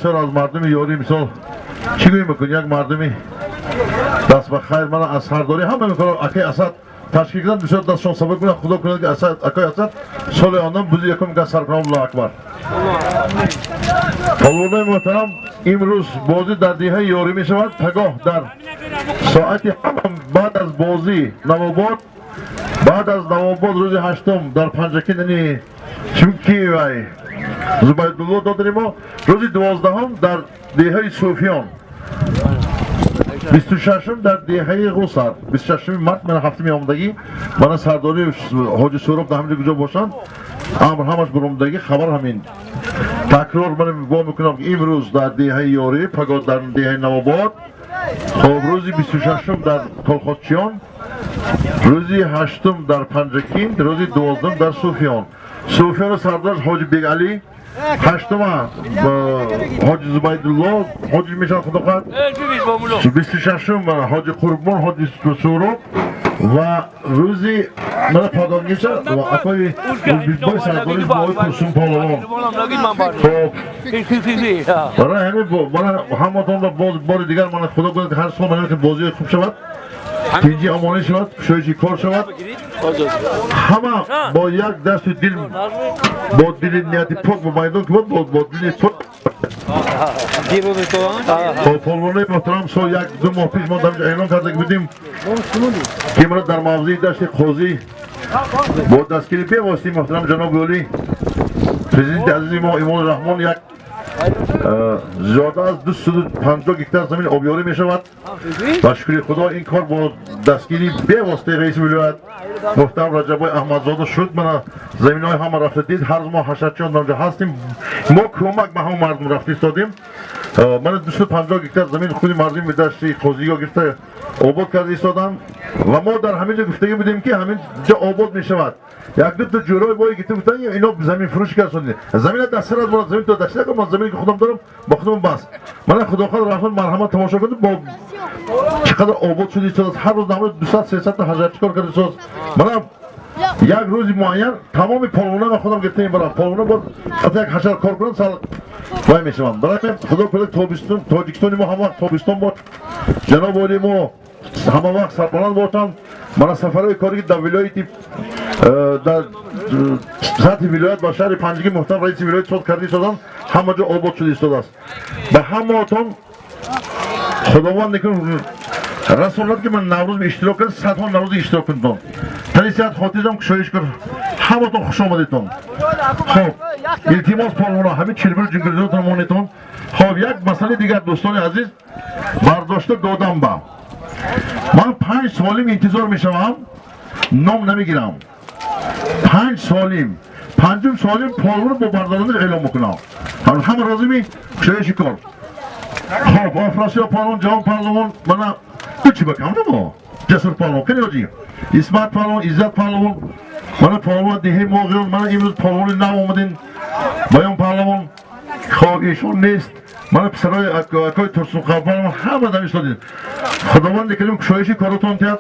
Бисёр аз мардуми ёрӣ, мисол, чӣ гӯем мекун, як мардуми даст ба хайр, мана аз сардорӣ ҳама мекунам. Акай Асад ташкил карданд, бисёр дастшон сабук кунад. Худо кунад, ки Асад, акай Асад, соли ондам бузи якум газ сар кунам. Аллоҳу акбар! Полвонои муҳтарам, имрӯз бозӣ дар деҳаи Ёрӣ мешавад. Пагоҳ дар соати 7 баъд аз бозӣ Навобод, баъд аз Навобод рӯзи 8-ум дар Панҷакент, яъне чунки вай Зубайдулло додари мо, рӯзи 12-ум дар деҳаи Суфиён, 26-ум дар деҳаи Ғусар, 26-уми март, мана ҳафтуми омадагӣ. Мана сардори ҳоҷи Суроб дар ҳамин куҷо бошанд, амр ҳамаш баромадагӣ, хабар ҳамин. Такрор ман бо мекунам, ки имрӯз дар деҳаи Ёрӣ, пагоҳ дар деҳаи Навобод, хоб, рӯзи 26-ум дар Колхозчиён, рӯзи 8-ум дар Панҷакент, рӯзи 12-ум дар Суфиён. Суфиёну сардораш ҳоҷи Бегалӣ, 8-ума ҳоҷи Зубайдулло ҳоҷи мешавад, худо хоҳад. 26-ум ҳоҷи Қурбон, ҳоҷи Суроб ва рӯзи мана пагоҳгиша ва акои бой сардори бои Турсун Палавон. Хоб, барои ҳамин мана ҳаматонро боз бори дигар, мана, худо кунад, ки ҳар сол мана ки бозии хуб шавад, тинҷи омонӣ шавад, кушоиши кор шавад. Ҳама бо як дасту дил, бо дили нияти пок ба майдон ки бо дили пок. Бо полвонои муҳтарам, сол як ду моҳ пеш мо дар эълон карда будем, ки имрӯз дар мавзеи Дашти Қозӣ бо дастгири бевоситаи муҳтарам ҷаноби олӣ, президенти азизи мо Эмомалӣ Раҳмон, як зиёда аз 250 гектар замин обёрӣ мешавад. Ба шукри Худо, ин кор бо дастгирии бевоситаи раиси вилоят муҳтарам Раҷаббой Аҳмадзода шуд. Мана заминҳои ҳама рафта дид. Ҳар мо ҳашарчиён дар онҷо ҳастем, мо кӯмак ба ҳама мардум рафта истодем. Мана 250 гектар замин худи мардуми Дашти Қозиё гирифта обод карда истоданд ва мо дар ҳамин ҷо гуфтагӣ будем, ки ҳамин ҷо обод мешавад. Як дута ҷӯрои бои гирифта гуфтанд, ино замин фурӯшӣ кард, замина дастсар аз мора, замин то дашти накун, ман замине ки худам дорам, ба худам бас. Мана худохоҳ рафтан, марҳамат, тамошо кунед, бо чӣ қадар обод шуда истодааст. Ҳар рӯз намои 200, 300 та ҳашарчи кор карда истодааст. Мана як рӯзи муайян тамоми полвона ма худам гирифта мебарам. Полвона боз ҳатто як ҳашар кор кунанд, сал вай мешаванд. Барои ҳамин, худо кунад, тобистон Тоҷикистони мо ҳама вақт тобистон бод, ҷаноби олии мо ҳама вақт сарбаланд бошанд. Мана сафарҳои коре ки дар вилояти дар сатҳи вилоят ба шаҳри Панҷакент муҳтарам раиси вилоят соз карда истоданд, ҳама ҷо обод шуда истодааст. Ба ҳамаотон Худованд некун расонад, ки ман Наврӯз иштирок кардам, садҳо Наврӯз иштирок кунедон. Тани сиҳат, хотирҷам, кушоиш кун. Ҳаматон хуш омадедон. Хоб, илтимос, полвоно, ҳамин чилбир ҷингирзотон монетон. Хоб, як масъалаи дигар, дӯстони азиз, бардошта додам ба ман 5 солим интизор мешавам, ном намегирам. 5 солим, панҷум солим полвоно бо бардорандааш эълон мекунам. Ҳама розимӣ? Кушоиши кор. Хоб, Афросиёб палвон, Ҷавон палвон, мана ду чӣ бакам намо, Ҷасур палвон, кани ҳоҷи Исмат палвон, Иззат палвон, мана палвон деҳаи Моғиён. Мана имрӯз палвони нав омадин, Баён палвон. Хоб, эшон нест. Мана писарои акои Турсунқав палвон, ҳама дам истодин. Худованди карим кушоиши коротон тиҳад.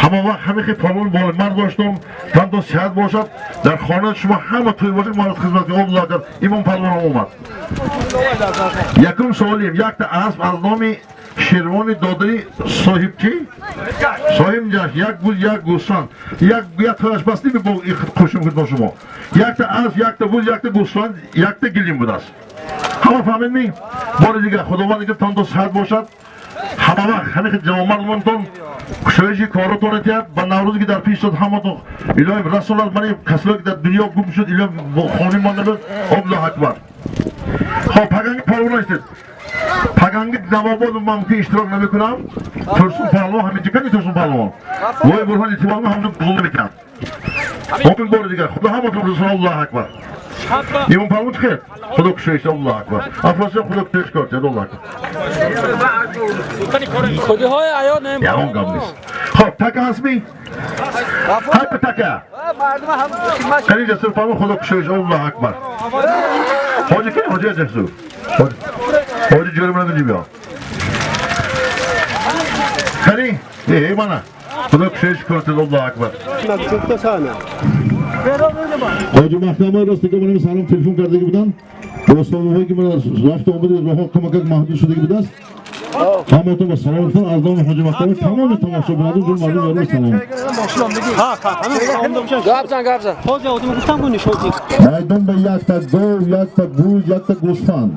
Ҳама вақт ҳамихи палвон мард боштон, тантон сиҳат бошад, дар хона шумо ҳама тӯй бошад, мо хизмат. Аллоҳ акбар! Имом палвон омад. Якум суолим: якта асп аз номи Шервони додари соҳиб чӣ? Соҳиб ҷашн, як буз, як гӯсфанд, як як тояш бас ними бо қӯшим кунед шумо. Якта асп, якта буз, якта гӯсфанд, якта гилим будааст. Ҳама фаҳмед ми? Бори дигар, Худованд дигар тантон сиҳат бошад, ҳама вақт ҳамин хел ҷавонмардмонтон, кушоиши коротон этиҳад. Ба Наврӯзе ки дар пеш дод, ҳаматон илоҳим расонад. Мани касое ки дар дунё гум шуд, илоҳим хони монда буд. Аллоҳ акбар! Хоб, паганги палвона истед. Паганги Навобод ман мумкин иштирок намекунам. Турсун паҳлавон ҳамин кани, Турсун паҳлавон вой бурҳон итибор ҳамду гул намекунам. Мумкин бори дигар худо ҳаматон расон. Аллоҳ акбар! Имом паҳлавон чӣ хел? Худо кушоиш. Аллоҳ акбар! Афросиёб, худо кушоиш кор. Аллоҳ акбар! Худиҳои аё нем. Ягон гап нест. Хоб, така ҳастми? Ҳайпа така кани, Ҷасур паҳлавон, худо кушоиш. Аллоҳ акбар! Ҳоҷи кани, ҳоҷи Ҷасур, ҳоҷи ҷӯри мана биё кани. Э, мана худо кушоиш кор. Аллоҳ акбар! Ҳоҷи Маҳкама, рости гап, салом, телефон кардаги буданд. Бо сабабҳое ки рафту омади роҳҳо камакак маҳдуд шудагӣ будааст, ҳаматон ба салом гуфтан аз номи ҳоҷи Маҳкамӣ тамоми тамошобинон ҷун мардум ёрӣ салом. Гап зан. Майдон ба якта гов, якта буз, якта гӯсфанд.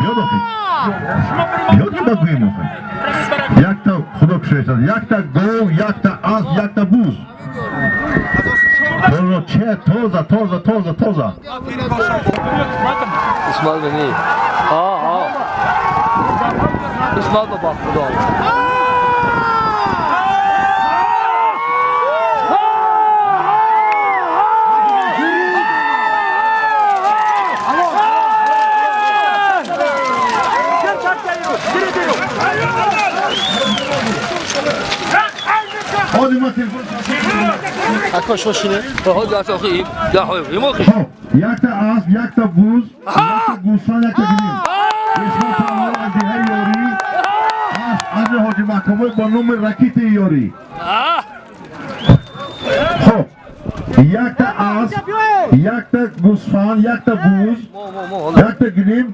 Биёд охи. Биёд ки багӯем охи. Якта худо кушояд. Якта гов, якта асп, якта буз. Тоза, че, тоза, тоза, тоза, тоза. Исмоил бини. Ҳа. Исмоил ба худо. ҳозир ман телефон. Хоб, якта асп, якта буз, якта гӯсфанд, якта гилим. Исмоил Паҳлавон аз деҳаи Ёрӣ, асп аз ҳоҷи Маҳкамой бо номи Ракитаи Ёрӣ. Хоб, якта асп, якта гӯсфанд, якта буз, якта гилим,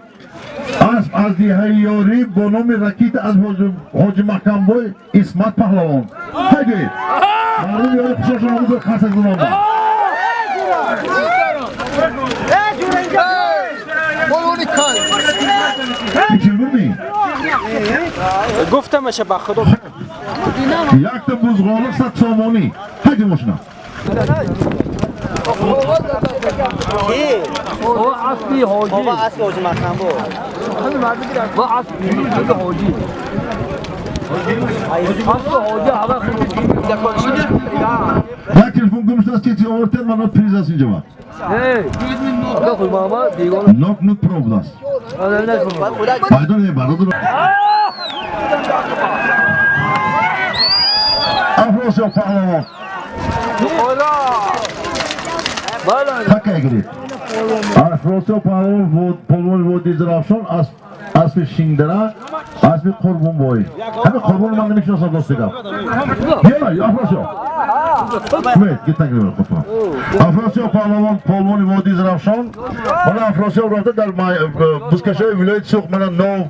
асп аз деҳаи Ёрӣ бо номи Ракита аз ҳоҷи Маҳкамбой Исмат Паҳлавон. Ҳайдед! Мардум ёри хушошон омӯзад қарсак занонда. Ин чӣ? Гуфтамаша ба худо. Якта бузғола 100 сомонӣ. Ҳайде мошина. Аспи ҳоҷӣ. Бобо, аспи ҳоҷи Маҳкамбо. Ва аспи ҳоҷӣ. Аспи ҳоҷӣ ҳава. Як телефон гум шудааст, ки овардед, ман приз аст инҷа. Нок нук про будааст. Пайдо не бародар. Афросиёб Паҳлавон. Такай гиред. Афросиёб Паҳлавон, полвони водии Зарафшон, аспи Шингдара, аспи Қурбонбой. Ҳамин Қурбон ман намешиносам, дости гап. Биё, Афросиёб. Вет, гитак худтон. Афросиёб Паҳлавон, полвони водии Зарафшон. Мана Афросиёб рафта дар бузкашои вилояти Суғд, мана Нов,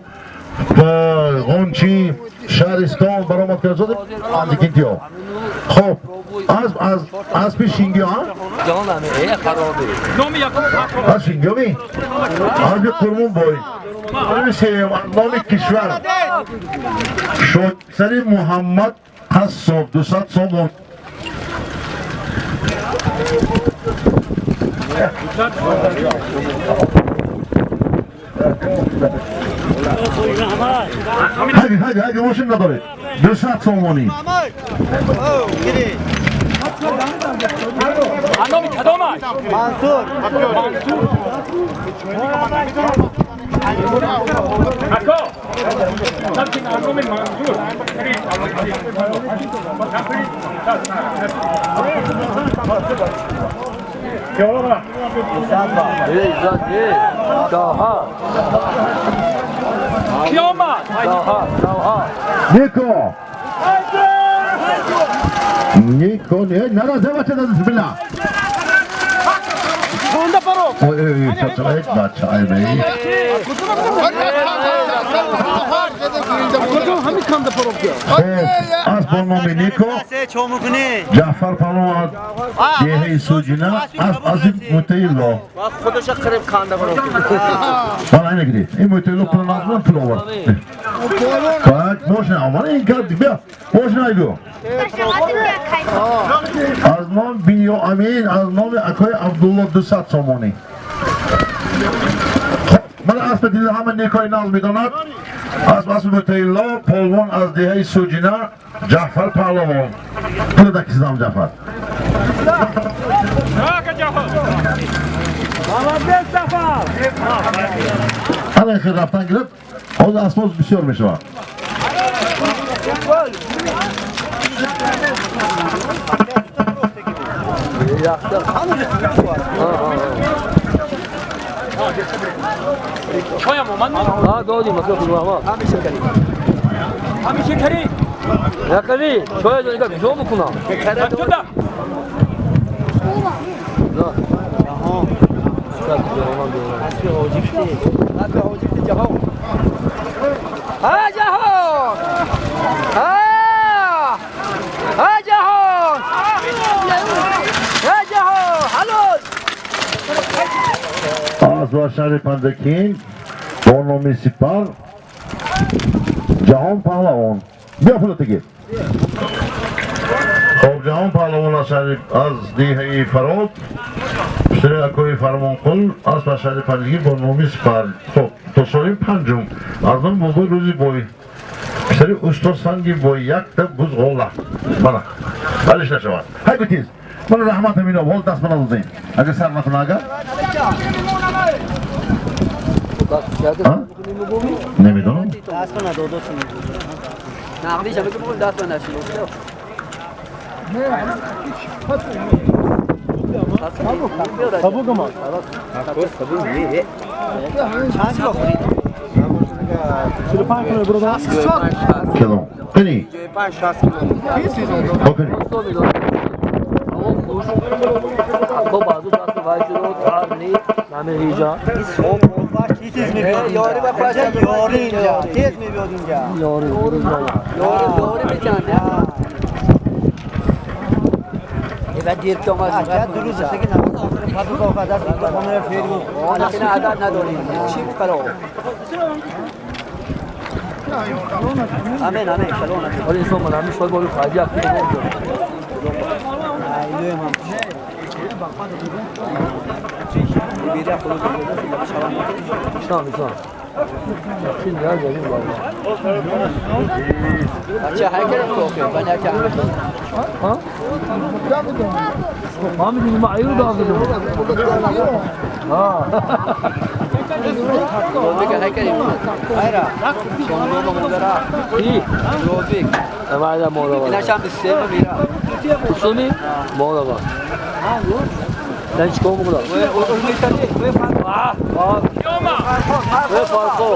Ғончи, шаҳристон баромад карда Андикинтиё. Хоб, асп аз аспи Шингиё, аз Шингиёми? Аспи Қурбонбой. Номи сеюм аз номи кишвар Шодсари Муҳаммад Қассоб 200 сомон. Ҳайди, ҳайди, ҳайди, мошин надоред. 200 сомонӣ. Номи кадомаш? Мансур. Ако! Номи Мансур. Ки омад? Нико! Нико, не, нара, бача, бисмилла. Ой, ой, бача, ой, бача, ай, бей. Хоб, аз бо номи Нико, Ҷаъфар Паҳлавон аз деҳаи Суҷина, аз ази Мутаилло. Худоша қириб канда бароб. Мана ина гиред. Ин Мутаилло пул надорам, пул овард. Так, мошина омад, ин гап биё. Мошина айгу. Аз ном Биё Амин, аз номи акои Абдулло 200 сомонӣ. Хоб, мана аспи дида ҳама некои нағз медонад. Асп аспи Мутаилло, полвон аз деҳаи Суҷина, Ҷаъфар Паҳлавон. Пула дакисидам, Ҷаъфар. Ака Ҷафар. Молодец, Ҷафар. Ана ин хел рафтан гирифт, ҳозир аспоз бисёр мешавад. Чоям омад? Додим, ҳамиша карӣ? Якари, чоя додига куҷо бикунам? Туда. ها جهان ها ها جهان ها جهان هلو از شهر پندکین با نام سپر جهان پهلوان بیا پولت گیر. خب جهان پهلوان از شهر از دیهه فرات پسر اکوی فرمانقل از شهر پندکین با نام سپر. خب تا سالیم پنجم از نام بابای روزی بای پسر استاد سنگی با یک تا بزغاله بله بلش نشود های تیز من رحمت مینا وال دست من دادیم اگه سر نکنه اگر نمیدونم دست من دادو نقدیش هم که دست من نشید. چند کیلو خورید؟ 45 کیلو برادر. کدوم؟ کنی؟ 5 60 کیلو. کنی. با بازو دست وای شد و تار نی نامه هیجا. تیز میبیاد یاری با خودش یاری اینجا تیز میبیاد اینجا یاری یاری یاری میکنه. ای دیر که اومد دو روز دیگه نماز آخر پدو با قدر خانه فیر بود. لیکن عدد نداریم چی بکرو. امین امین کلون. ولی انسان من همیشه باید بالو خواهی اخیر بود. شام شام. چی نیاز داریم بابا؟ بچه هر کاری تو بنیا که ها؟ ما میدونیم ما ایو دادیم. ها. روبیک هر کاری. ایرا. شما ما مدرا. کی؟ روبیک. ما مولا. اینا شام سه میرا. سونی؟ مولا با. نه چیکار می‌کنم؟ آه. آه. فرقو.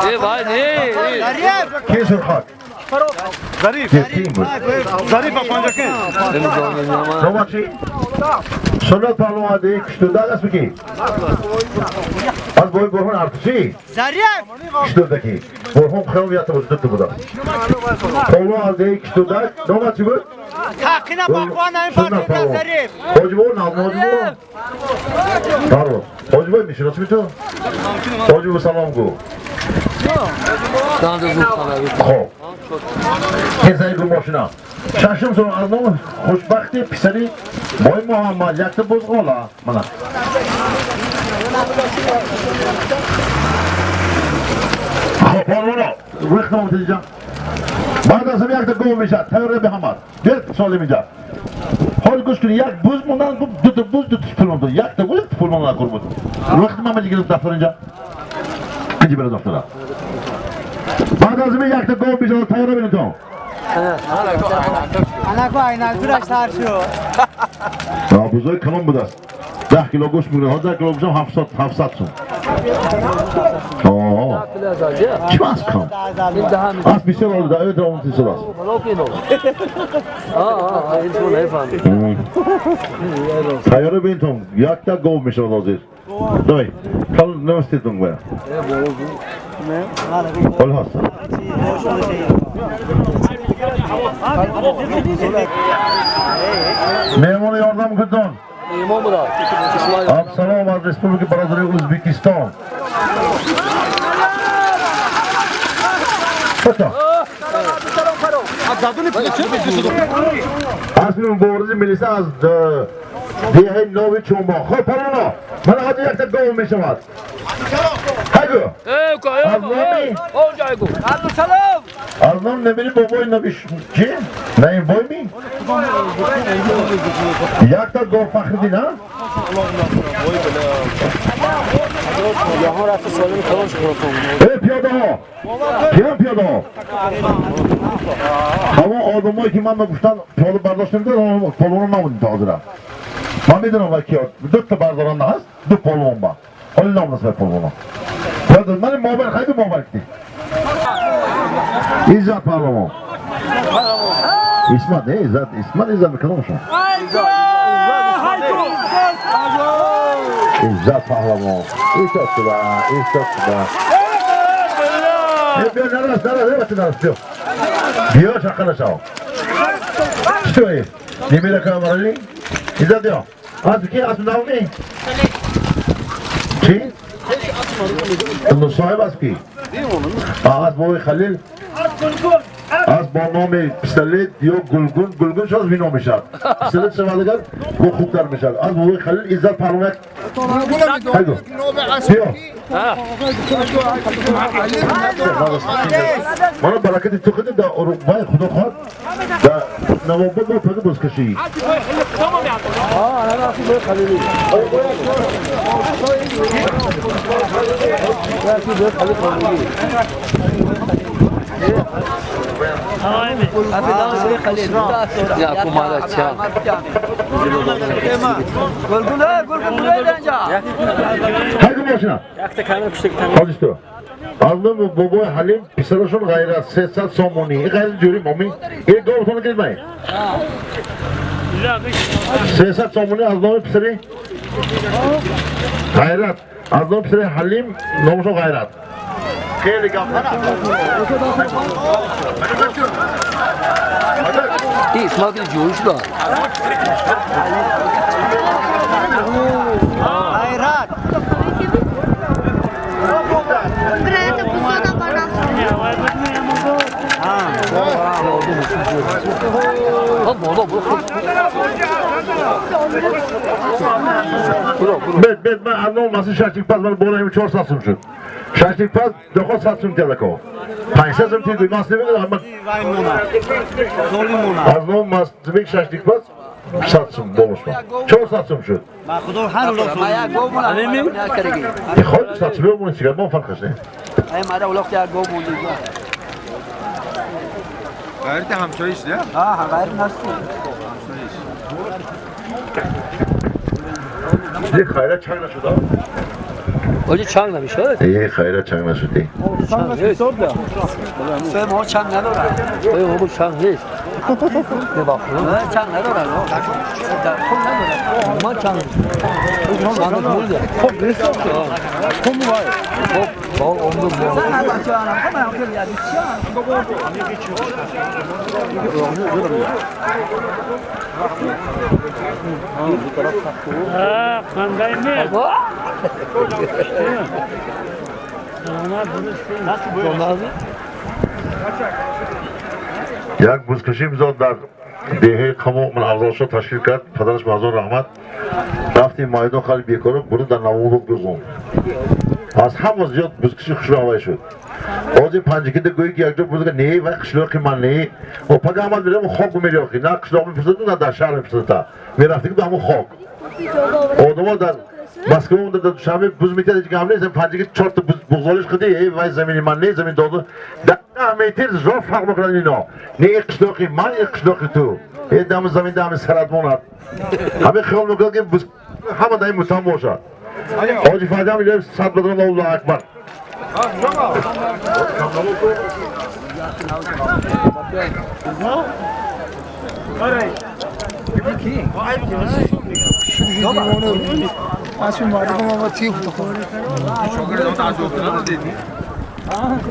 ای بھائی نہیں کی سرخاک؟ ظریف کی بود؟ ظریف پنجکین. شما چی؟ سنت پهلوان ده کشتوده است بکی؟ از بای برهان ارتشی؟ کشتوده کی؟ برهان خیلی یاد بود دو بوده. پهلوان از ده کشتوده نام چی بود؟ تاقینا باقوان این پارتی ظریف. حاجی بابا نام حاجی بابا. بله. حاجی بابا میشناسی تو؟ حاجی بابا سلام گو. خب. کسایی رو ماشینا. ششم سال از نام خوشبختی پسری بای محمد یک تا بزغاله من. خب پهلوانا وقت نام دیجا. بعد از هم یک تا گم میشه تیاره به همه. بیاد سالی میجا. حال گوش کنی یک بز موندن دو تا بز دو تا پول موندن یک تا بز پول موندن کور بود. وقت من میگیرم دفتر اینجا. اینجا برای دفتر. بعد از این یک تا گم میشه تیاره بینید تو. انا کو اینا دورش تار شو. بزرگ کلام بوده است. 10 کیلو گوشت میگیره. 10 کیلو گوشت 700 سوم. آه. چی از کم؟ از بیشتر آلو ده درام تیز است. تیاره بینتون یک تا گوم میشه حاضر. دای. کل نوستیتون گویا. حال هست. مهمان یاردم کردن. سلام از رسپوبلیک برادری ازبکستان. از مبارزه ملیسه از دیه نوی چوما. خب پرونا من حاجی یک تا گوم می شود. هگو از نامی از نام نمیری بابای نبیش چی؟ نه این بای می؟ یک تا گوم فخر دین ها؟ ای پیاده ها کیم پیاده ها؟ همون آدم هایی که من گفتن پیاده برداشت نمیدن پالون نمونیم تا حاضره. من میدونم وکی ها دو تا برداران هست دو پالون با حالا نام نسبت پالون ها پیاده من موبایل خیلی موبایل کتی عزت پهلوان Исмат, не, Иззат, Исмат, Иззат, кадомашон? Иззат паҳлавон. Истод шуда, истод шуда. Биё, нарас, нарас, бача, нарас, биё. Биё, шаққа нашав. Чӣ немера камарали? Иззат, биё. Аз ки аз навми? Чӣ? Соҳиб аз ки? Аз бобои Халил. Аз бо номи пистолет ё гулгун, гулгун шоз вино мешавад. Пистолет шавад агар бо хубтар мешавад. Аз бобои Халил Иззат паҳлавон. Хайду. Биё. Мана баракати ту худӣ да вай худо хоҳад да навобод мо паги бозкашӣ. Ya kumara çal. Gulgul gulgul اینجا. Хайду мошина. Ҳозир ту. Аз номи бобои Ҳалим писарашон ғайрат 300 сомонӣ. Ин ғайрат ҷӯри момин. Ин говтон гирид май. 300 сомонӣ аз номи писари Ғайрат. Аз номи писари Ҳалим номашон Ғайрат. Хеле гап. İsmail جوری شد. غیرت. بد بد من الان مثلا شاشتیک پز من بالا 400 سوم شد. شاشتیک پز 200 سوم تلکو. 500 سوم تیگوی من نمیدونم من از نام ماست شاشتیک پز 100 سوم بالاش 400 سوم شد. من خدا هر روز خود 100 سوم مون سیگار ما فرقش نه. ای ماده اولوقت یک گو موندی. غیرت همسایش نه؟ آه غیرت هستی. یه خیرت چنگ نشد. آجی چنگ نمیشه؟ یه خیرت چنگ نشدی. چنگ نیست. سه ما چنگ نداره. ای بابا چنگ نیست. نه چنگ نداره. خب نداره. ما چنگ. چنگ مرده. خب نیست. خب وای. خب با اون دو. Як бузкашӣ бизод дар деҳаи Қамо ман Афзалшо ташкил кард, падараш ба ҳазор раҳмат. Рафтим майдон хали бекора бурд дар навобод гузонд. Аз ҳама зиёд бузкаши хушроҳавай шуд. Ҳозир панҷакида гӯӣ ки якҷо бузга не, вай қишлоқи ман не. О пага ҳамад меравам хок мерёхи, на қишлоқ мепурсад, на дар шаҳр мепурсад. Мерафтӣ ба ҳамон хок. Одамо дар Москва омада дар Душанбе буз метиҳад, ҳеҷ гап нест. Панҷаки чорта буғзолиш қиди, эй вай замини ман не, замин доду. Дар 10 метр зор фарқ мекунад ино. Не ин қишлоқи ман, ин қишлоқи ту. Э дами замин дами сарат монад. Ҳамин хиёл мекунад ки буз ҳама дар ин мутаҳам бошад. Ҳоҷи Фаҳдам илоҳи сад бадрон Аллоҳу акбар.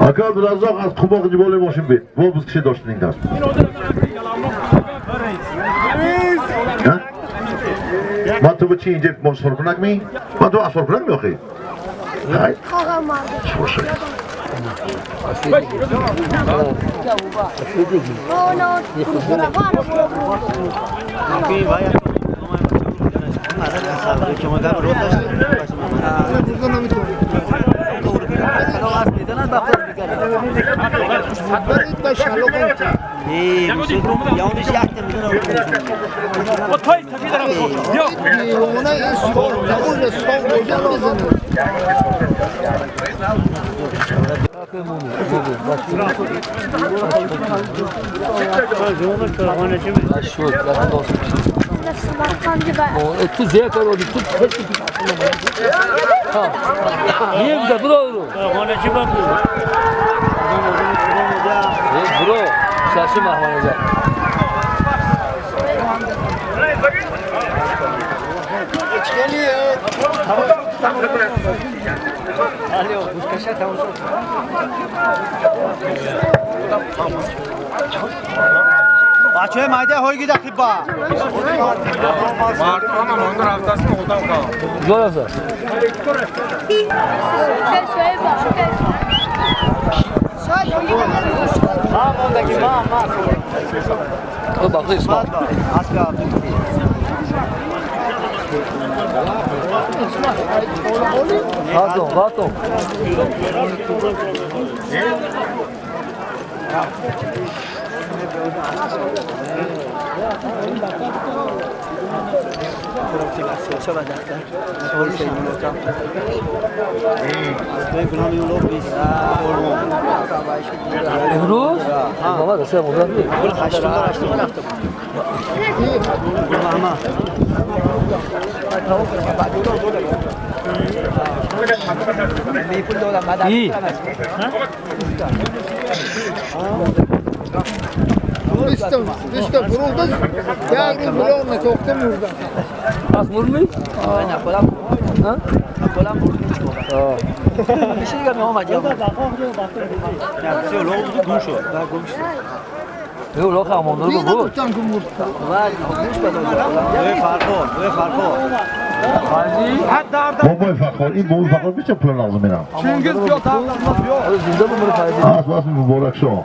Ака Абдураззоқ аз Қубоқ ҷиболи мошин бид. Бо бузкишӣ доштин ин кас. Ман ту чӣ инҷа мошин ми? Ман ту асфоркунак ми охи? Ҳай. Бошад. تو زیر کار تو niye güzel bu doğru. Bro, şaşırma ahvanıza. بچه مایده هایی گیده خیبا مردم همه مانده رفته است خودم کار جور است. Pardon. امروز؟ بابا دسته مدرن نیست. ای İşte vuruldu. Yarın vuruldu. Çoktan vurdu. Az vurmuyor? نه خودم Ha? خودم برد میشه دیگه میام جا یه لاخ اماندار Bir بود. tuttan kumurta. فرخور حاجی بابای فخار این بابای فخار بیچه پول لازم میرم چنگیز بیا تقلب بیا آره زنده بمونه فایده. از مبارک شما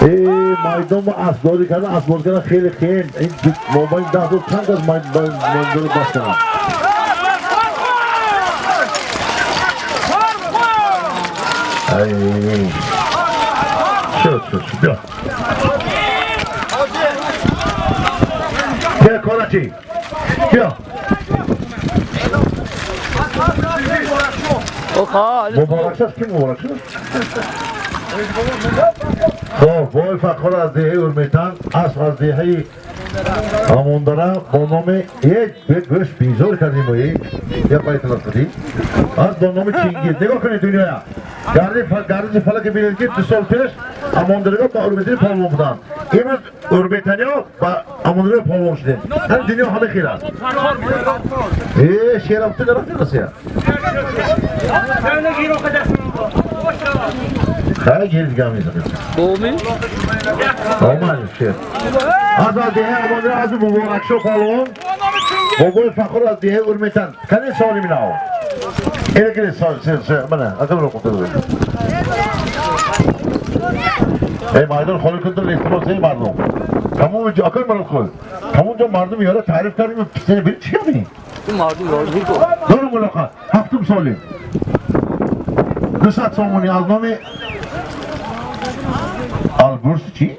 ای مایدان ما اسبازی کردن اسباز کردن خیلی خیلی این موبایل 10 روز چند از مایدان رو بستن ای شد بیا بیا کاراچی بیا مبارک شد کی مبارک شد؟ خب بای فخار از دهه ارمیتن اسب از دهه امونداره با نام یک گوش بیزار کردیم و یک پای تلاش کردیم از با نام چینگیز نگاه کنید دنیا گردش فلک بینید که 2 سال پیش امونداره با ارمیتن پالوان بودن امروز ارمیتنی ها با امونداره پالوان شدن هم دنیا همه خیر است ای شیرم تو نرفتی رسیه خیلی گیر دیگه هم نیست دومی؟ آمد شیر از دهه امانده از مبارک شو پالون بابای فخر از دهه ارمیتن کنی سالی مناو اینه کنی سال سه منه اکم رو قطعه بود ای مایدان خالی کن احتمال سی مردم تمام جا اکن مرد خود تمام جا مردم یاره تعریف کردیم پسر بری چی کردی؟ این مردم یاره کن دارو ملاقات هفتم سالی 200 سامانی از نام البرز چی؟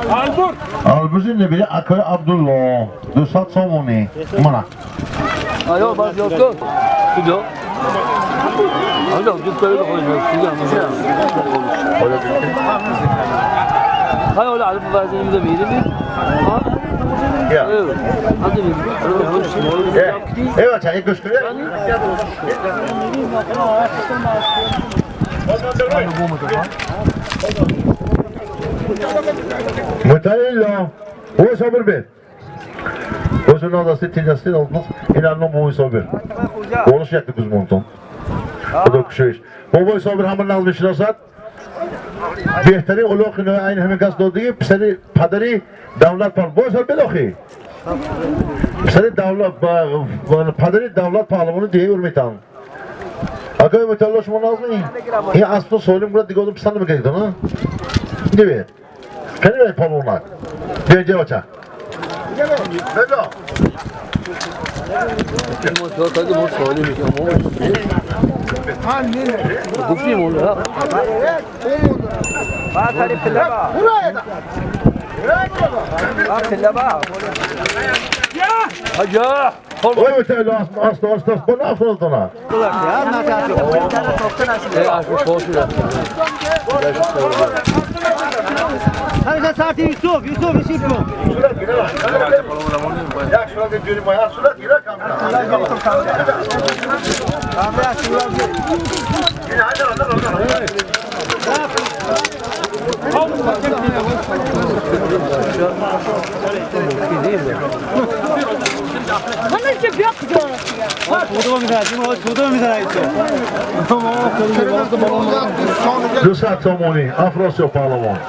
البرز البرز نبیره اکای عبدالله 200 سامانی منه آیا باز یاد کن کجا؟ آیا جو کاری بخوری های حالا عرب وزنی میده میری ها؟ یا ای ای بچه یک گوش کنید متعلم او صبر بید او سنو دستی تیجستی olmaz اینالله بابای صابر اولش یک گوز مونتون خدا کشویش بابای صابر همه نظم شناسد بهترین الاغ این همه کس دادگی پسری پدری دولت پال بابای صابر بلاخی پسری دولت پدری دولت پهلوانی دیگه ورمیتان اگه متعلق شما نظمی این اصلا سالم گرد دیگه آدم پسند میکنید نه دیگه کنی باید پالونک بیا اینجا بچه بیا ما تا ما سوالی میکنم گفتیم اون ها حاجا اوی متعلق اصلا اصلا با نفرد دونه هر ساعتی یوسف یوسف رسید کن یک صورت جوری ما یک صورت گیره کم دوست سامانی افراسیاب پهلوان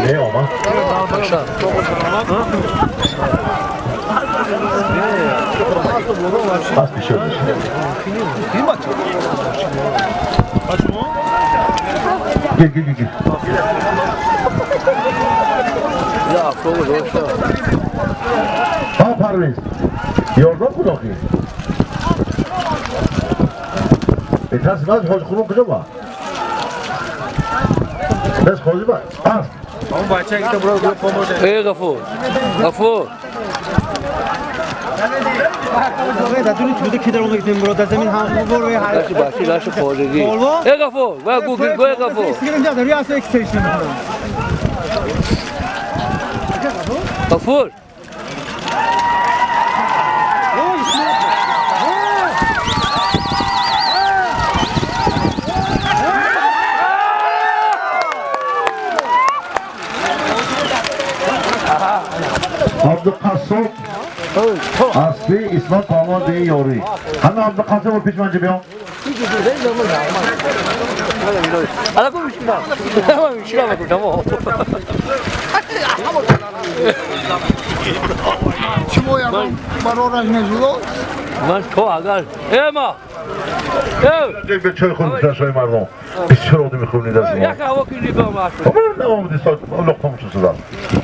نه آمد از پیش شد گیر گیر گیر ها پرویز یاردم بود آخی به ترس من حاج خانم کجا با بس خواهی با هست ای غفور غفور باشه باشه خورگی ای غفور و گوگل گو غفور غفور عبدالقصاب اصلی اسلام پهلوان ده یاری همه عبدالقصاب رو پیش منجا بیام چی باید برارش نشده؟ من تو اگر ایما به چای خود میترشای مردم بسیار آدمی خوب نیده از ما من نمامدی سال لقطه میشه صدا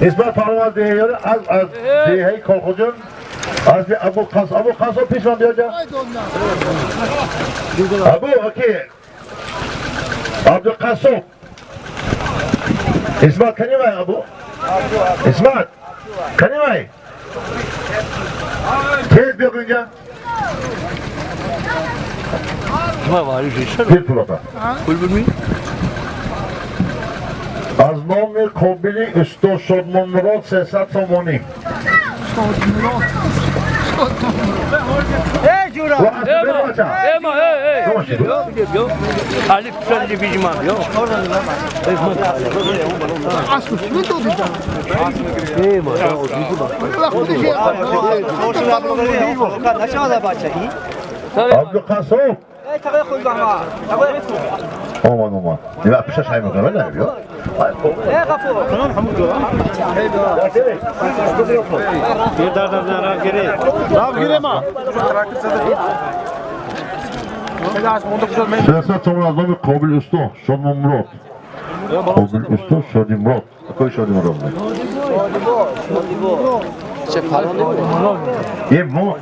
اسمت پهلوان ده یاری از دهه کالخوجان از ابو قص ابو قص پیش من بیا جا ابو اوکی عبدالقصاب اسمت کنی وای ابو اسمت کنی وای تیز بیا اینجا بیر پولاتا از نام قابلی استاد شادمان مراد 300 سامانی ای جورا ایما ای علی پسر بیجمان بیا اصلا چی دادی ایما عبدالقصاب آمان آمان نه پیشش همین میکنه نه بیا سیاست سامان از نام قابل استا شادمان مراد قابل استا شادی مراد کای شادی مراد یه ما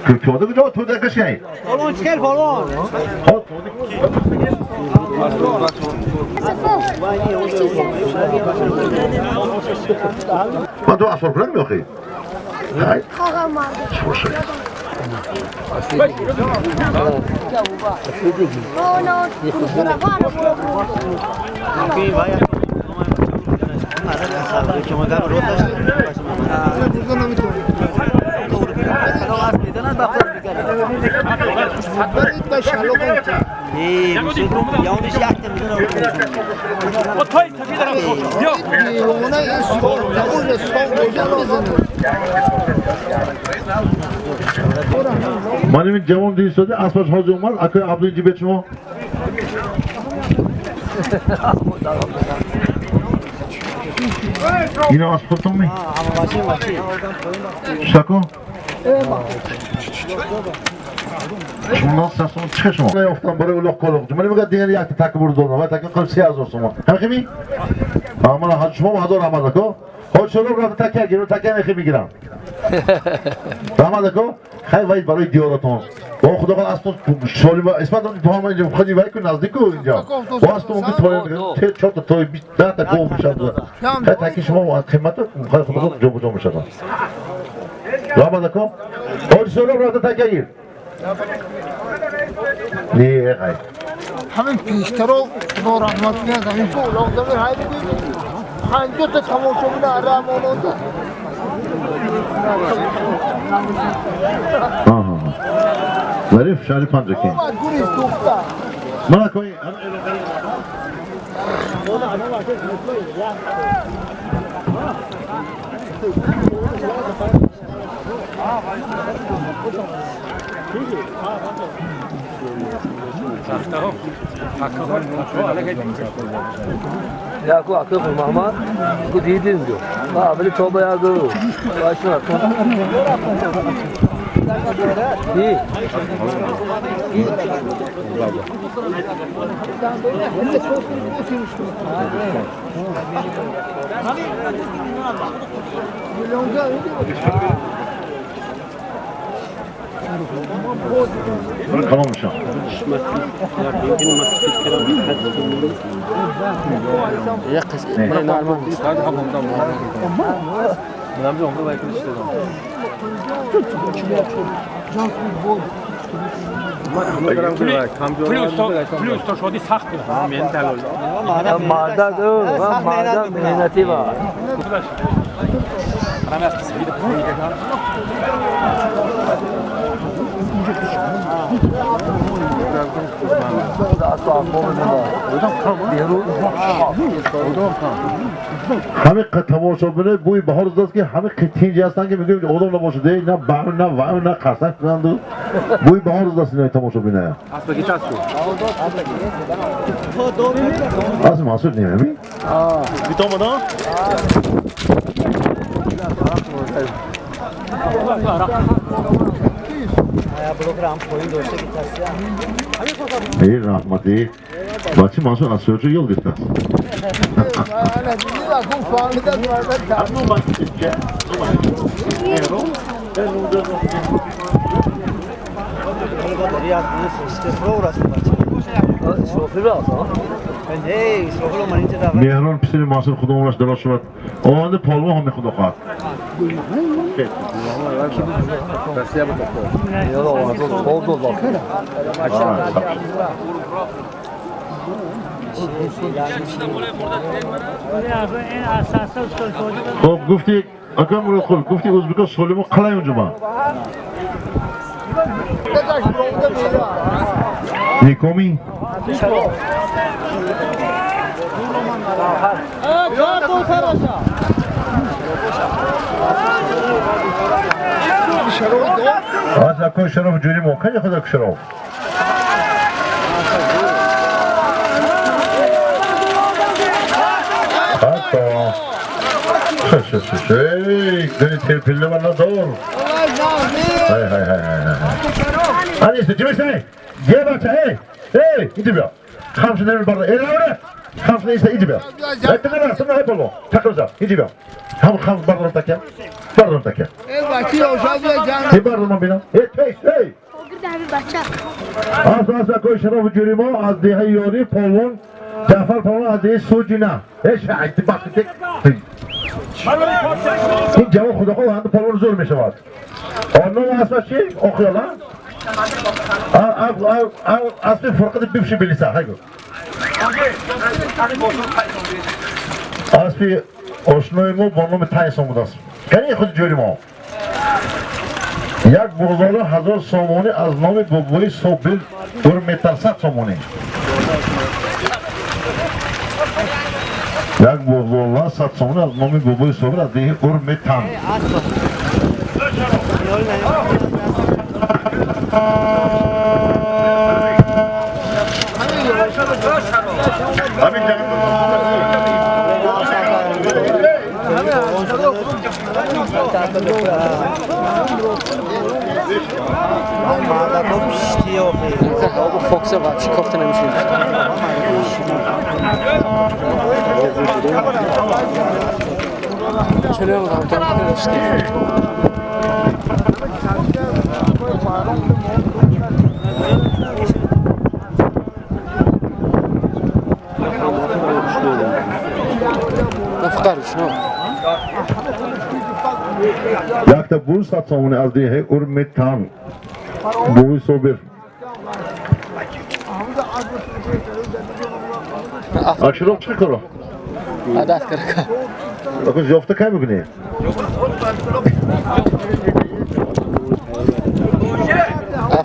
که پیاده کجا تو درکش کنی؟ بالون چکل بالون خب من تو اصلا کنم میاخی؟ های چه باشه؟ من این جوان دیستاده اسبش حاجی اومد اکای عبدو اینجا بیاد شما اینو از خودتون می شکو شما سرسون چه شما نیافتم برای اولاق کالاق من میگم دیگه یک تک برد دادم و تک قلب 3000 سومان همخی من حاج شما هزار رحمت کو حاج شما رفت تک گیرو تک نخی میگیرم رحمت کو خیلی وای برای دیارتون با خدا قال اصلا شالی با اسمت تو هم اینجا خودی وای کن نزدیک کو اینجا با اصلا اون تو 4 تا تو 10 تا گو میشه خیلی تک شما قیمت خیلی خدا جو بجو میشه رحمت کو حاج شما رفت تک گیر نه خیر همین پیشترو خدا رحمت کنه همین تو اولاغ زمین های بگید 50 تا تماشا بینه رحمان آنده Зариф шаҳри Панҷакент. Мана кои Ya ku akıl Muhammad ku diydin diyor. Ha böyle çoba yazdı. Başına. İyi. Tamam mı? Плюс то шоди сахт буд. Мардак, мардак меҳнатӣ ва. ҳамин тамошобинои бӯи баҳор аст ки ҳамин тинҷ ҳастанд ки мегӯем одам набошад, на баъ на ва на қарсак кунанду бӯи баҳор аст инои тамошобиная. Аз Мансур немеми? Ey rahmati. Бачи Мансур аз сӯҷу ёл гирифтааст. Меҳрон писари Мансур худо умраш дароз шавад. Оянда полвон ҳам худо хоҳад. Хоб гуфти ака Муродқул, гуфти ӯзбекҳо солимо қалай унҷума? Никоми? Аз акои Шароф ҷӯри мо, кани худ ака Шароф? Ҳатто. Эй, гани терпилла надор. Ҳай ҳай ҳай ҳай ҳай. Ани чимисай? Е бача, эй! Эй, иди бия. Хамши намир барда. Эй, лавра! Хамши иста, иди бия. Эй, тына, тына, эй, боло. Тақриза, иди бия. Хам хам бардорам такя. Бардорам такя. Эй, бачи, Эй, бардорам бинам. Эй, пеш, эй! Аз аз акои Шароф ҷӯри мо аз деҳаи Ёрӣ полвон Ҷаъфар полвон аз деҳаи Суҷина. Эй, шайти бахти тек. Ин ҷавон худохоҳ оянда полвон зур мешавад. Он номи асбаш чи? Охиёла? Аспи фурқати бивши билиса, ҳайгу. Аспи ошнои мо бо номи Тайсон будааст. Кани худи ҷӯри мо. Як буғзола 1000 сомонӣ аз номи бобои Собир Урметар 100 сомонӣ. Як буғзола 100 сомонӣ аз номи бобои Собир аз деҳи Урметан. Фокса вообще кофта намешуд. Чаро рафтан дошти? Якта бур 100 сомонӣ аз деҳаи Урметан. Бобои Собир. Акшироф чӣ коро? Адат карда. Ака ёфта кай мекунӣ?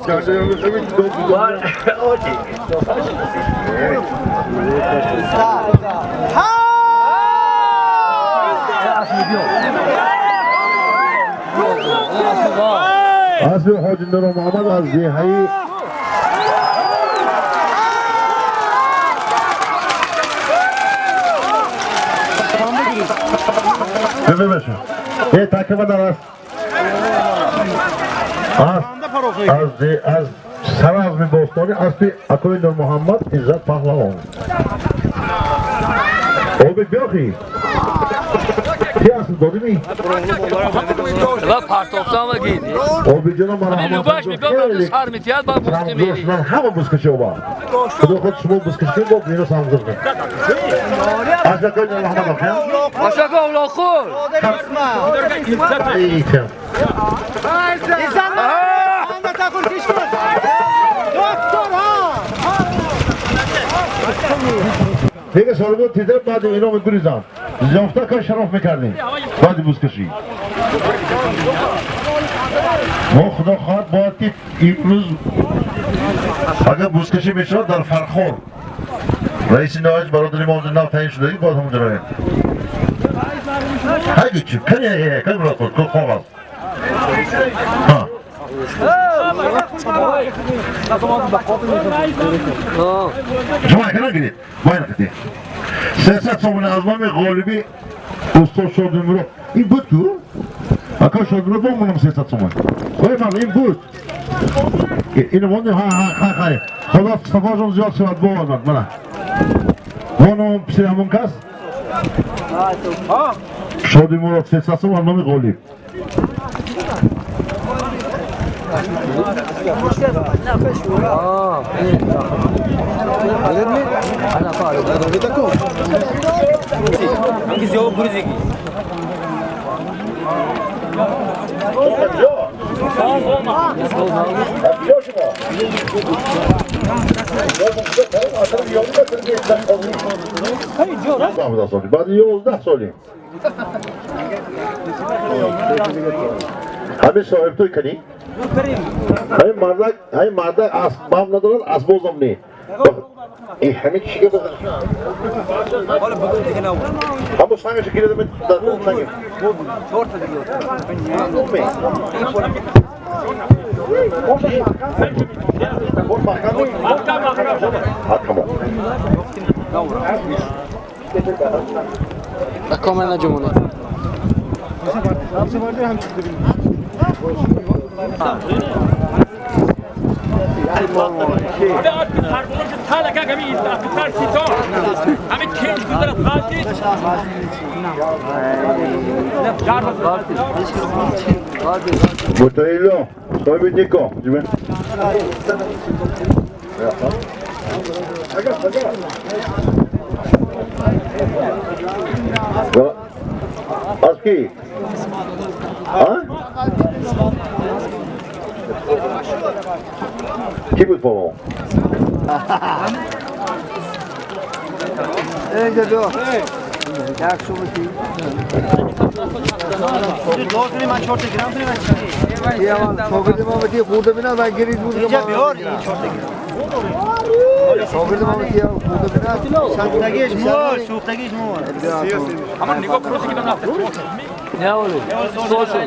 اسب حاجی نور محمد از دهه‌ای تقریبا در از سرازم باستانی اسب اکوی نور محمد عزت پهلوان. او بیاخی کی اصل دادی؟ و پرتافتم و گیدی. همین لوبش میبینم سر میتید با بوستی میری. من همه بوسکشی اوبا. خدا خود شما بوسکشی با اینو سامزر کن. از اکوی نور محمد آخه؟ اشاکا اولاخور. دیگه سال بود تیتر بعد اینا میگریزن زیافته کار شرف میکردیم بعد بوسکشی ما خدا خواهد باید که امروز اگر بوسکشی میشد در فرخور رئیس نایج برادر ما نو تعیین شده ایم باید همونجا رویم. هی چی کنی کنی مراد خود کل خواب است. ها شما کنار گیرید باید نکردید 300 سومون از نام غالبی استاد شادمراد این بود که اکا شادمراد با منم 300 سومون وای من این بود اینو موندیم. ها ها ها خدا صفاجون زیاد شود با من من وانم پسر همون کس شادمراد 300 سومون از نام غالب. بعد 11 سالیم همه صاحب توی کنی؟ همین مردک اسباب ندارن اسبازم نی. این همه چی که بزن همون سنگش گیره دمه در سنگ کامل نجمونه. متعیلا صاحب نیکا از کی؟ ها؟ کی بود بابا؟ اینجا دو یک شما چی؟ من 4 گرم داریم. یه من شاگرد ما بودی خورده بینا و گرید بود. اینجا بیار این 4 گرم. شاگرد ما بودی خورده بینا. سوختگیش مور، سوختگیش مور. همون نگاه کروسی که دارم. نه اولو. سوشو.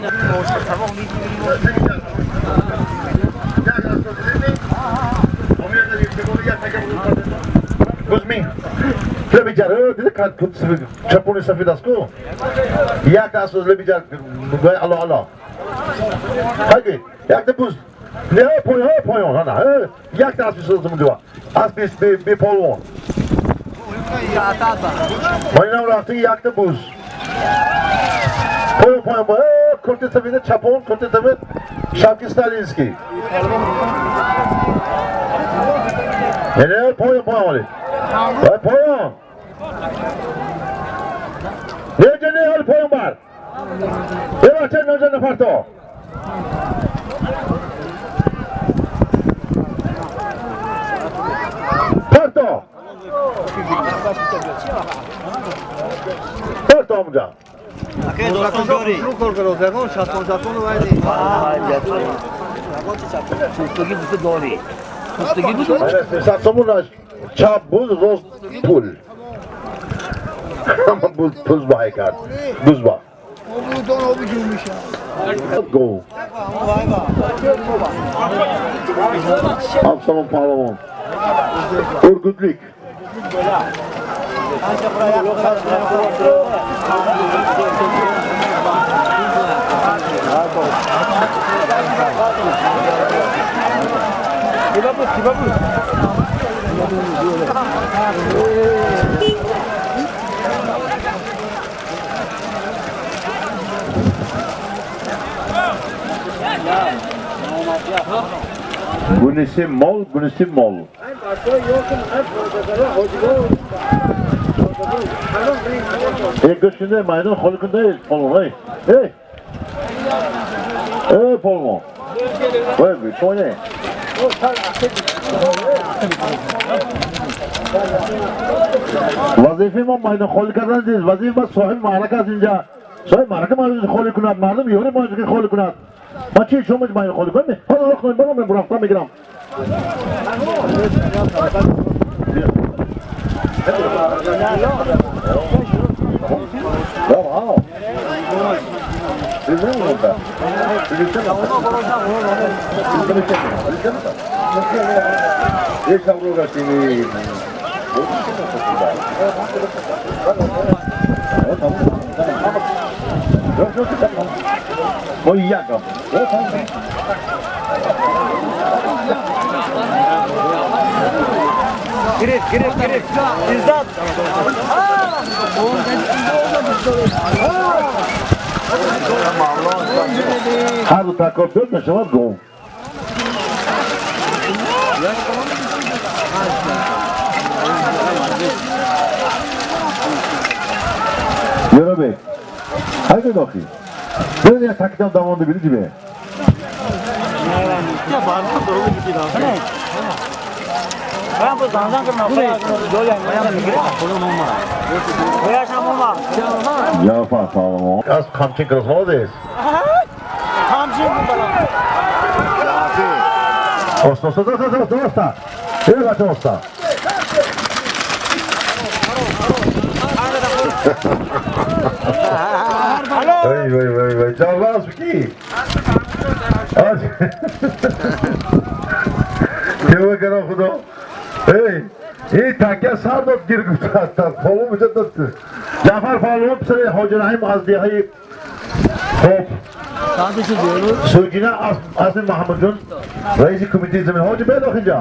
گزمی لبیجار دیده که چپونی سفید است کو یک از لبیجار الله الله هاگی یک دبوز نه پایان پایان نه یک از بیست دو از بیست بی پالون ما اینم رفتی یک دبوز پایان پایان با کرت سفید چپون کرت سفید شاکی استالینسکی نه پایان پایان ولی پایان نه نه حال پایان بر ببخشید نه نه پرتا پرتا پرتا اونجا Сӯхтагӣ буд дорӣ. Сӯхтагӣ буд. 300 сомон чап буд, рост пул. Ҳама буз пул бай кард. Буз ба. Обрӯдон оби ҷӯ мешавад. Го. Абсалом паҳлавон. Ургутлик. Bunisi mol, bunisi mol. Гӯшинде майдон холи кун эй полвон, эй. Эй. Эй полвон. Ой, шоне. Вазифаи мо майдон холӣ кардан нест, вазифаи мо соҳиби маърака аст инҷа. Соҳиби маърака майдон холӣ кунад, мардум ёри майдон холӣ кунад. Ма чи шумо майдон холӣ кунед? Ҳоло роҳ кунед, барам ман рафтам мегирам. Гириф, гириф, гириф. Иззат. Ҳар ду такрор дод мешавад гол. Ёрабек, ҳайда дохил. Биред як такидам давонда биред ҷибе. Ҷафар паҳлавон аз қамчин красмолодес. Оста, оста, оста, оста, оста. Эй, бача, оста. Вай, вай, вай, вай. Ҷаваз ки? Кева кара худо. Эй, ин такя сар дод гир гуфт. Полон мешад дод. Ҷафар паҳлавон писари Ҳоҷи Раҳим аз деҳаи хоб Сугина аз Муҳаммадҷон раиси кумитаи замин. Ҳоҷи бедох инҷа.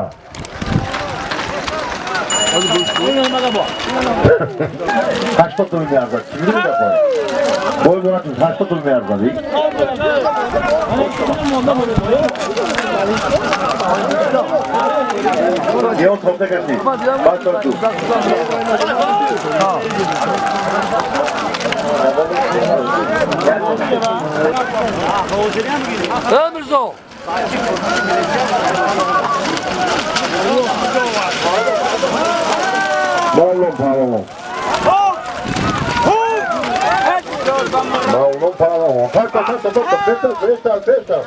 80 туман меарзад. Чӣ мегӯяд гапҳо? Бой дорад 80 туман меарзад. Ё тофта кашид. Баъд то ту. Эй Мирзо. Мавлон паҳлавон. Мавлон паҳлавон. Та, та, та, та, та, пештар, пештар, пештар.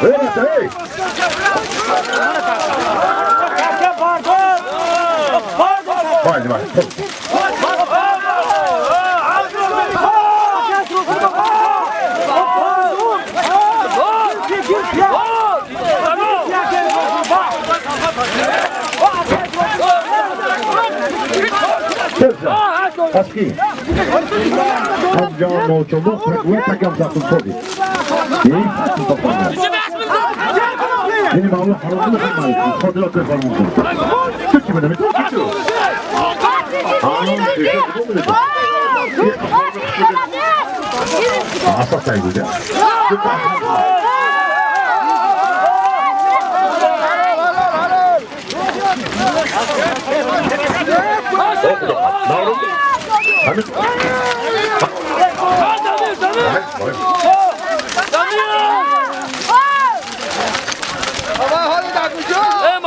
Эй, эй! Вай, вай. Паски. Ҳамҷон ночомо такам сахтум соди. Ей, Yeni mavlu haramlı kalmayı. Fadıl Akır parmağını. Türkçe mi demek? Türkçe. Asas saygı.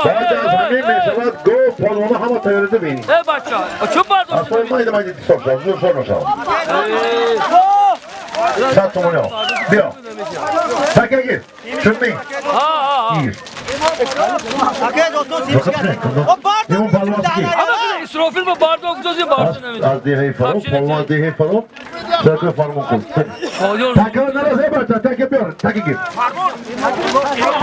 بعد از همین میشود گفت پالوانا همه با تیاره ببین. ای بچه چون برداشت اصلا مایده مایده حساب شد زور شد نشد. 100 تومانی ها. بیا. تکه گیر. چون می. ها گیر. تکه دوستو سیب اما اسرافیل با برداشت گذاشت برداشت نمیده. از دیه فرو، پلوان دیه فرو. تکه فرمون کن. تکه نرسه بچه تکه بیار. تکه گیر.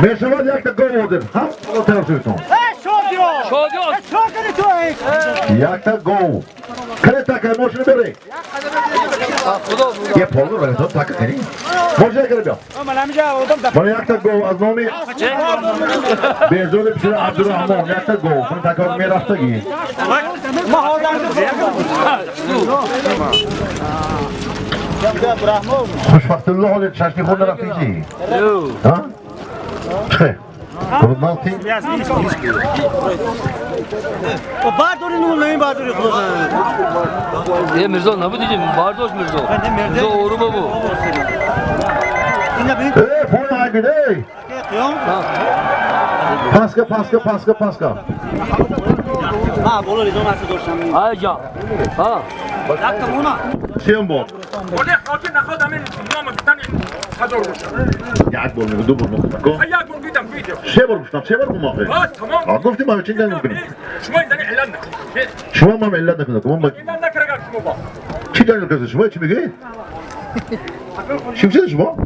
میشود یک تا گو بودن. هم طرف سویتون. شادیان یک تا گو. کله تکه ماشین بری. خدا یه پلو رو تو تکه کنی. ماشین کله بیا. من یک تا گو از نامی بهزاد پسر عبدالرحمن یک تا گو. من تکه میرفتگی. خوشبخت الله حال چشمی خود نرفتی چی؟ ها؟ چه؟ کدوم نتی؟ برداری نون نمی برداری خدا. یه میرزا نبود دیگه برداشت میرزا. میرزا اورو بابا. اینا ببین. ای پول نگیری. پاسکا پاسکا پاسکا پاسکا. ما بالا ریزون هست داشتم. ای جان. ها. سیم بار. ولی خاطر نخواد همین نام گفتن هزار باشه. یک بار میگم دو بار میگم. یک بار گفتم ویدیو. سه بار گفتم سه بار گفتم آخه. بس تمام. گفتیم ما چی کار میکنیم؟ شما این زنی علت نکنید. شما ما علت نکنید. ما علت نکردم شما با. چی کار میکنید شما چی میگید؟ چی میگید شما؟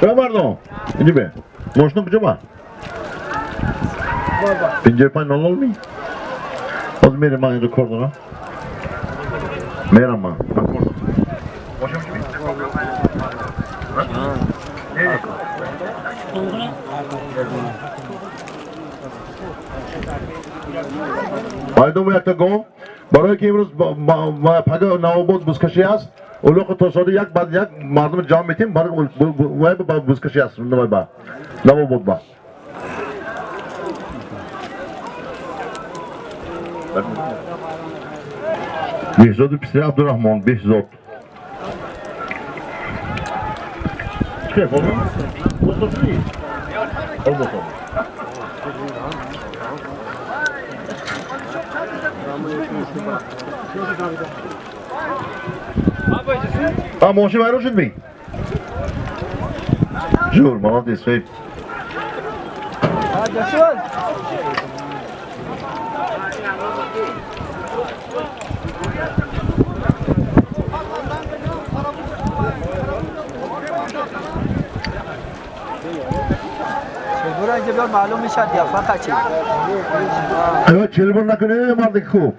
چرا مردم؟ اینجا به ماشین کجا با؟ 55 نول می؟ باز میرم من اینجا کار دارم میرم من باید یک تا گم برای که امروز پگاه نواباد بزکشی است اولوخ تا ساعت یک بعد یک مردم جمع میتیم برای وای بزکشی است نواباد نواباد با بهزاد پسر عبدالرحمن بهزاد چه فهمی؟ مصطفی الله آ ماشین وایرال شد می جور مالادیس خیلی معلوم میشد یا فقط چی؟ اگه چلبر نکنه مرد خوب.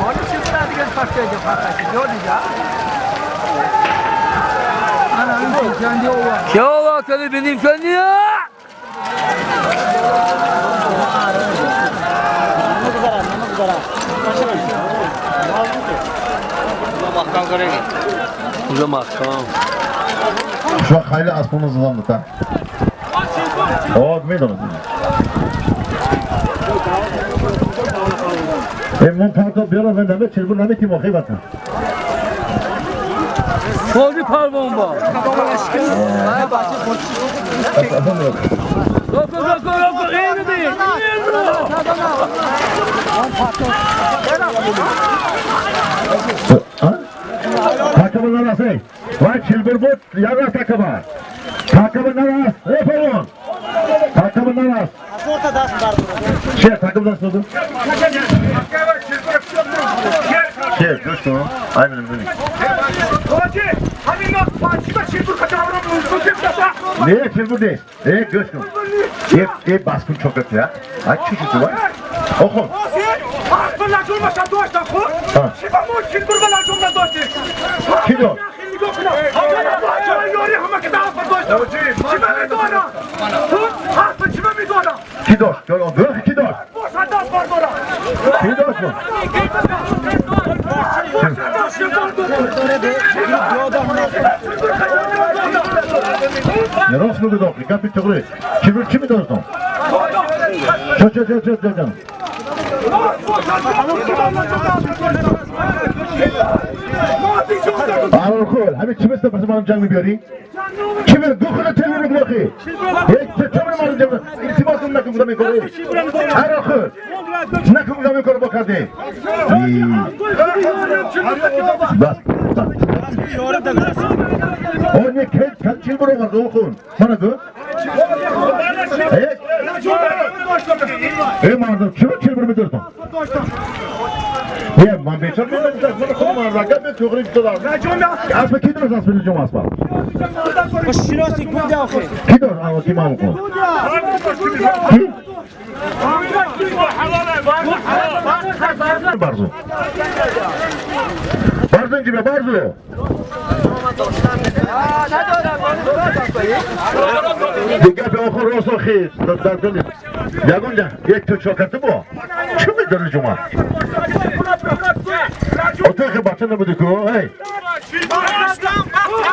مال چی بود دیگه فقط دیگه فقط چی دیگه. کیا واکنی بینیم کنی؟ اونجا محکم. شما خیلی اسبون زدم تا. آه میدونم. من پرتا بیارم من نمه چلبر نمه تیم آخی وطن. شادی پروان با. روکو روکو روکو اینو بی. تاکبر نرسه. وای چلبر بود یارا تاکبر. تاکبر نرس. ای پروان. تاکبر نرس. چه تاکبر دست دادم؟ چه گوش کن. آی ببین. نه چلبر نیست. ای گوش کن. ای باسکن چوکت یا. آی چی چی وای. آخو. کی داشت؟ کی داشت؟ کی داشت؟ کی داشت؟ راست بگو داخلی گپی تغری چی بر چی میدازدم چه چه چه چه چه آرال خول همین چی مثل پس مالم جنگ میبیاری؟ چی بر گو خود تلوی بگو آخی یک چه چه مالم جنگ التماس کن نکن گودم این کارو آرال خول نکن گودم این کارو با کرده بس بس اون یک چیل برو مرد خون mana گو ای مردم چرا چیل برو میدردم یه من بیچار میدونم من خودم مردم گپ توغری دادم اسب کی درست اسب جمع اسب شناسی گوده آخه کی درست آقا کی مام کن کی برزو برزو اینجا برزو دیگه به آخر راست آخی در دل یگون یک تو چاکرده با چه میداره جمعه اتاق بچه نبودی که ای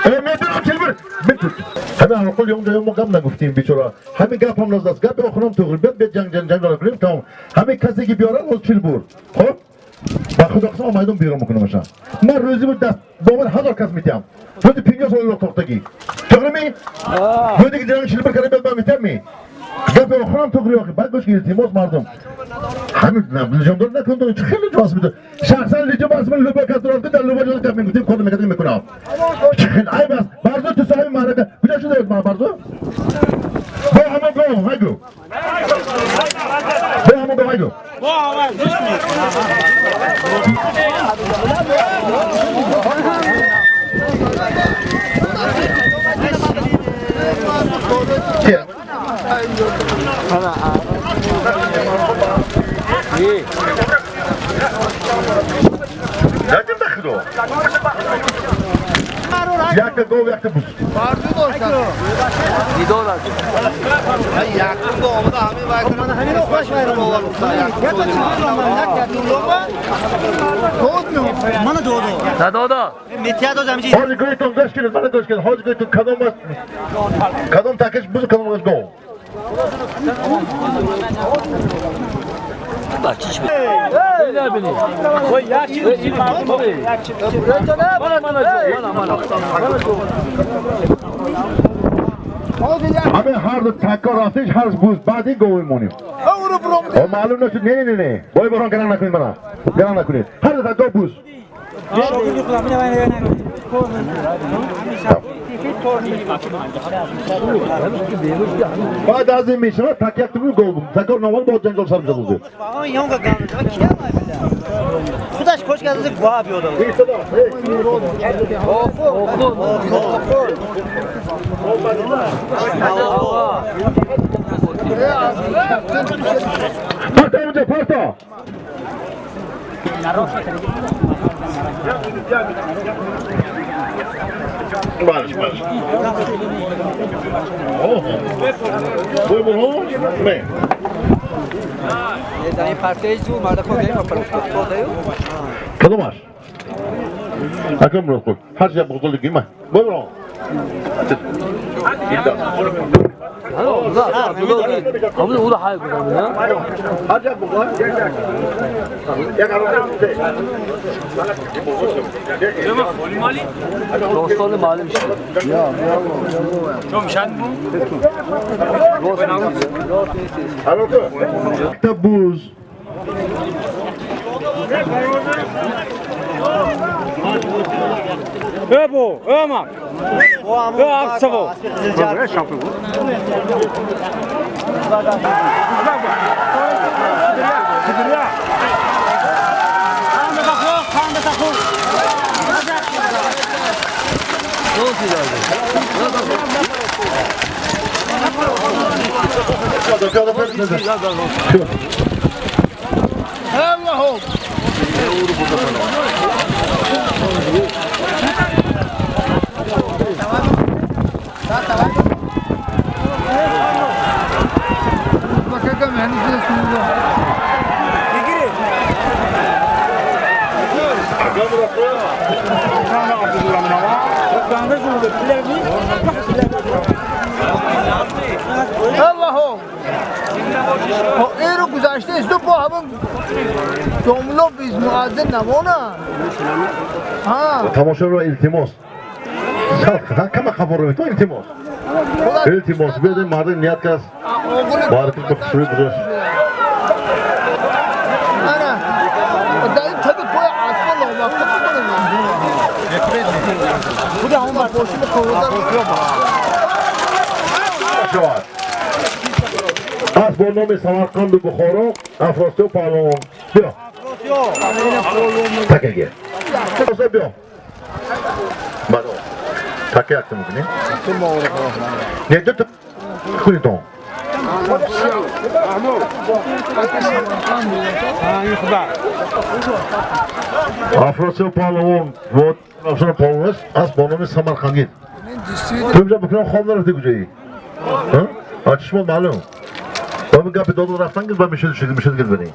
ای میدونم چل بر همه هر قول یوم ما گپ نگفتیم بیچاره همه گپ هم نزد گپ آخرام تو بیاد بیاد جنگ جنگ جنگ کنیم تمام همه کسی که بیارن از چل بر خب با خدا قسم میدون بیرون میکنم مثلا من روزی بود دست با من 1000 کس میتیم روزی 50 سال لوق تختگی تغری می روزی که جنگ چل بر کردم بعد میتیم می گپ آخرام تو آخی بعد گوش التماس مردم همین لجام نکن تو خیلی جواز میده شخصا لجام از من لوبا کس دارم در لوبا جواب گپ میگفتیم کار میکردیم میکنم خیلی عیب است برزو تو صاحب معرکه کجا شده برزو با همون گو هایگو با همون گو هایگو چیه؟ نجم بخدو یک تا گو یک تا بوس من دو دو ندادا حاجی گویتون گوش کنید من گوش کنید حاجی گویتون کدام کدام تکش بوس کدام از گو بچیش ببینی همه هر دو تکا راستش هر بوز بعدی گوی مونیم او معلوم نشد نه نه نه بای بران گران نکنید مرا گران نکنید هر دو تکا بوز بعد از این میشه تک یک تو گو تکا نوال با جنجال سر میشه خودش کش کرده گواه بیاد. پارتا اونجا پارتا بله بله بوی برو نه کدومش؟ اکرم رو خود هر چیز بخواد دیگه من برو بوز ابو اما اب الله این رو گذشته است تو با همون جمله بیز مؤذن نمونه تماشا رو التماس کم خبر رو تو التماس التماس بیاد مردم نیت کرد بارک به خوشی گذاشت نه در این تگ پای اسب لامکتب کنه خود همون ماشین شود از با نام سمرقند و بخارا افراسیاب پهلوان بیا تکه گیر بیا بدا تکه یک میکنی نه دو تا کنی تو افراسیاب پهلوان و افراسیاب پهلوان است از با نام سمرقندی تو اینجا بکنم خواب نرفتی کجایی ها چشمان معلوم با من گپی دادو رفتن گل با میشد شد میشد گل بنی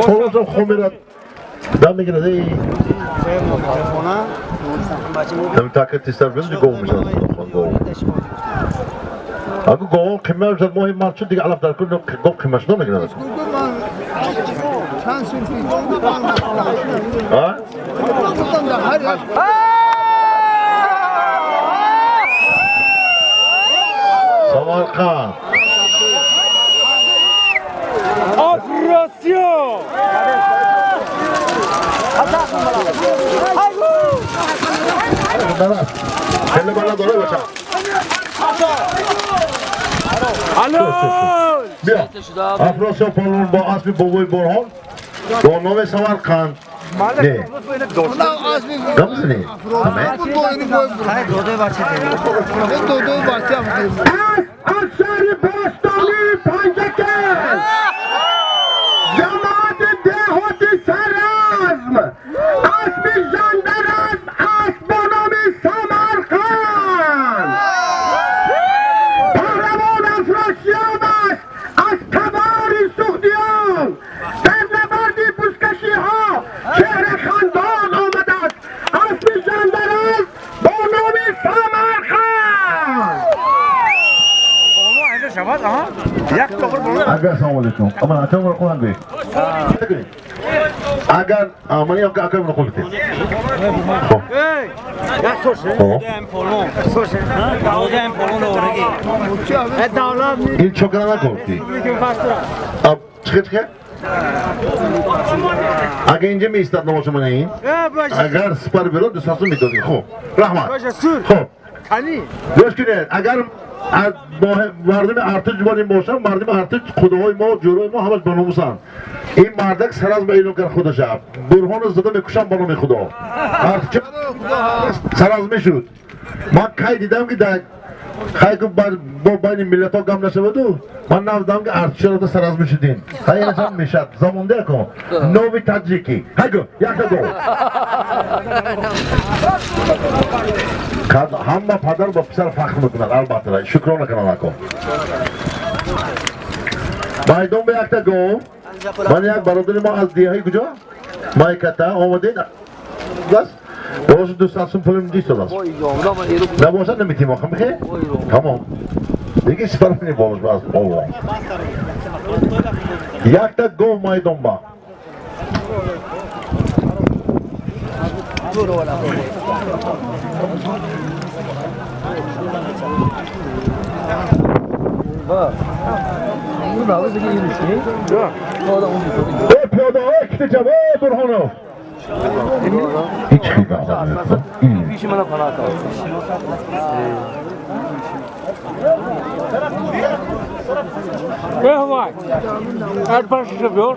خلاص خو میرد دم میگیره ای دم تاکت تیستر بزنی گو میشد گو اگه گو قیمه میشد ماهی مرچ دیگه علف در کن گو قیمه شد نمیگیره چند سال پیش ها سمرقند افراسیاب خیلی بالا داره باشم بیا افراسیاب پهلوان با اسب بابای برهان با نام سمرقند نه نمیزنی همه از شهر باستانی پنجکند جماعت دهات سرزم اسب ژاندرزم اسب با نام سمرقند پهلوان افراسیاب است از تبار سغدیان در نبرد بزکشی ها چهره خندان آمده است اسب ژاندرزم با نام سمرقند. اگر سلام علیکم اما اتا مرا خودم گوی اگر آمانی اگر اگر مرا خودت خب این چوکرا نگفتی اب چه چه اگه اینجا می ایستاد نماز من این اگر سپر برو دو ساسو میدادی. خب رحمت. خب گوش کنید اگر از مردم ارتش باریم باشم مردم ارتش خداهای ما جورای ما همش بناموسن. این مردک سر از اعلام کرد خودش برهان زده میکشم به نام خدا ارتش سر از میشد. من کی دیدم که در خیلی که با بین ملت ها گم نشود من نفدم که ارتش را سر از میشدین خیلی هم میشد زمانده کن نوی تاجیکی هگو یک دو همه پدر با پسر فخر میکنند البته شکرانه کنند نکن مایدون به یک تا گو من یک برادر ما از دیهی کجا مایکتا آمدین بس باشه 200 سوم پولم 200 است نباشه نمیتیم آخه میخه تمام دیگه سپر منی بالاش باز الله یک تا گو مایدون با ای پیاده ای کتی جواب برهانو هیچ خیلی پیش من پناه کن. ای هوای ادبار شو بیار.